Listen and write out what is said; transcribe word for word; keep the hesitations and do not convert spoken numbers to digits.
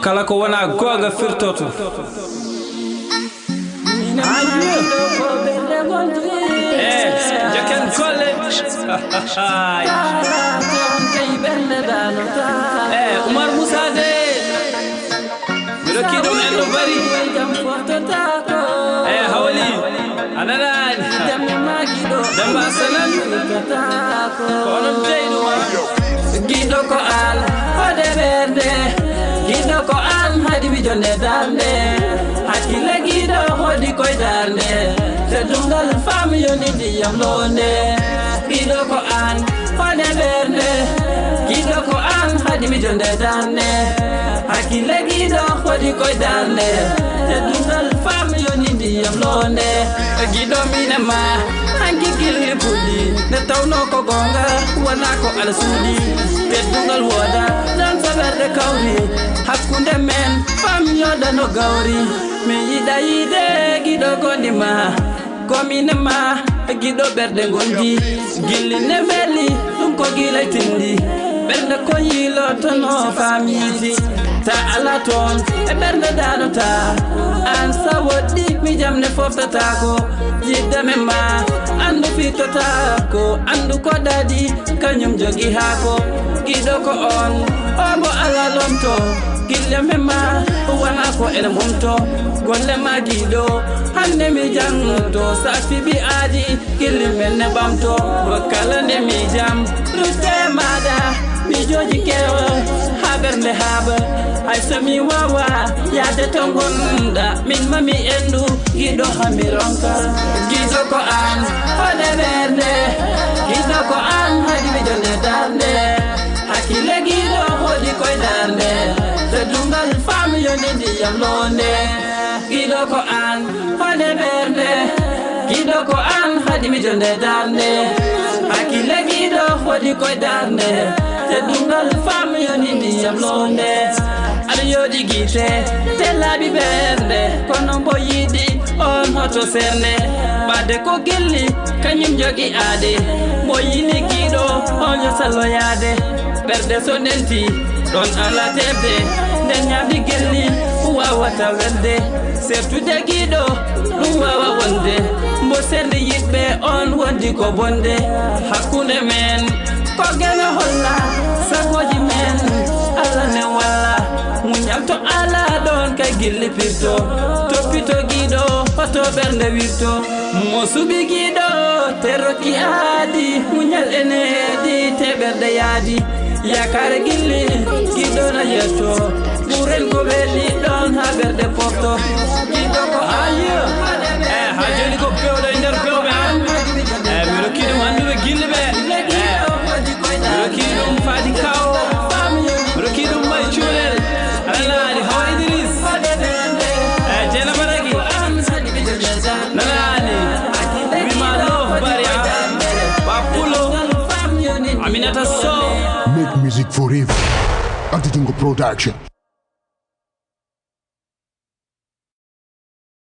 Kala ko wonaa goonga firtoto. Eh, njokken golle. Eh, Umar Musa de. Mi rokki ɗum en no bari. Eh, Hawali. A nanaani. Demba Sanan. Ko onon jeyi ɗum, ah. Giɗo ko an, hoɗe ɓernde. Giɗo ko an, haɗi mi jonde darnde. Hakkille giɗo, hoɗi koye darnde. Teddungal fam yoni ndiyam loonde. Giɗo ko an, hoɗe ɓernde. Giɗo ko an, haɗi mi jonde darnde. Hakkille giɗo, hoɗi koye darnde. Teddungal fam yoni ndiyam loonde. Giɗo mine ma, hanki gilli puɗɗi. Nde tawno ko goonga, wona ko Alla suuɗi. Teddungal wooda, ɗon so ɓerɗe kawri. Hakkunde men, fam yoɗano gawri. Mi yiɗa yiide giɗo gondi ma. Ko mine ma, giɗo ɓerɗe gondi. Gilli ne weli, ɗum ko gilay tindi. Ɓernde ko yiilotono faamiji. Ta ala toon, e ɓernde daanota. An sa woɗɗi, mi jam ne foftataako. Yidde men ma, anndu fittotaako. Anndu ko daɗi, kañum jogi haako. Giɗo ko on, o mo ala lomto. Gille men ma, wona ko ene momto. Golle ma giɗo, hannde mi jannto. Sa fiɓi aadi, gilli men ne ɓamto. Kala nde mi jam, rutte maɗa. Mi jooji kewo, haa ɓernde haaɓa. Hay so mi waawa, yaade to ngonɗa. Min ma mi endu, giɗo haa mi ronka. Giɗo ko an, hoɗe ɓernde. Giɗo ko an, haɗi mi jonde darnde. Hakkille giɗo, hoɗi koye darnde. Teddungal fam yoni ndiyam loonde. Giɗo ko an, hoɗe ɓernde. Giɗo ko an, haɗi mi jonde darnde. Hakkille giɗo, hoɗi koye darnde. Teddungal fam yoni ndiyam loonde. Aɗa yooɗi gite, te laaɓi ɓernde. Kono mbo yiɗi on hoto sernde. Ɓaade ko gilli, kañum jogi aade. Mbo yiɗi giɗo, on yo salloyaade. Ɓerɗe so ndenti, ɗon ala teɓde. Nden ñaami gelli, wawata welde. Sertude giɗo, ɗum wawa wonde. Mbo serndi yiɗɓe, on wondi ko bonde. Hakkunde men, ko geno holla, sagoji men, Allah ne walla. Muñal to ala ɗon kay gilli pirto. Toppito giɗo, hoto ɓernde wirto. Mo suɓi giɗo, te rokki aadi, muñal e needi, te ɓerɗe yaadi. Yaakaare gilli, giɗo na yetto. Ɓuren ko weeli ɗon haa ɓerɗe pofto. Giɗo ko ayo. Eh, haa jooni ko pewɗo e nder pewɓe, ah. Eh, mi rokki ɗum annduɓe gilli ɓe. Eh, mi rokki ɗum Fadi Kaw. Mi rokki ɗum May Cuulel. Aɗa nani, Hawa Idris. Eh, Jeynaba Ragi. Nanani, wima love bari, ah. Wa Pulo, Aminata Sow. Make music forever. Anta Jungo Production.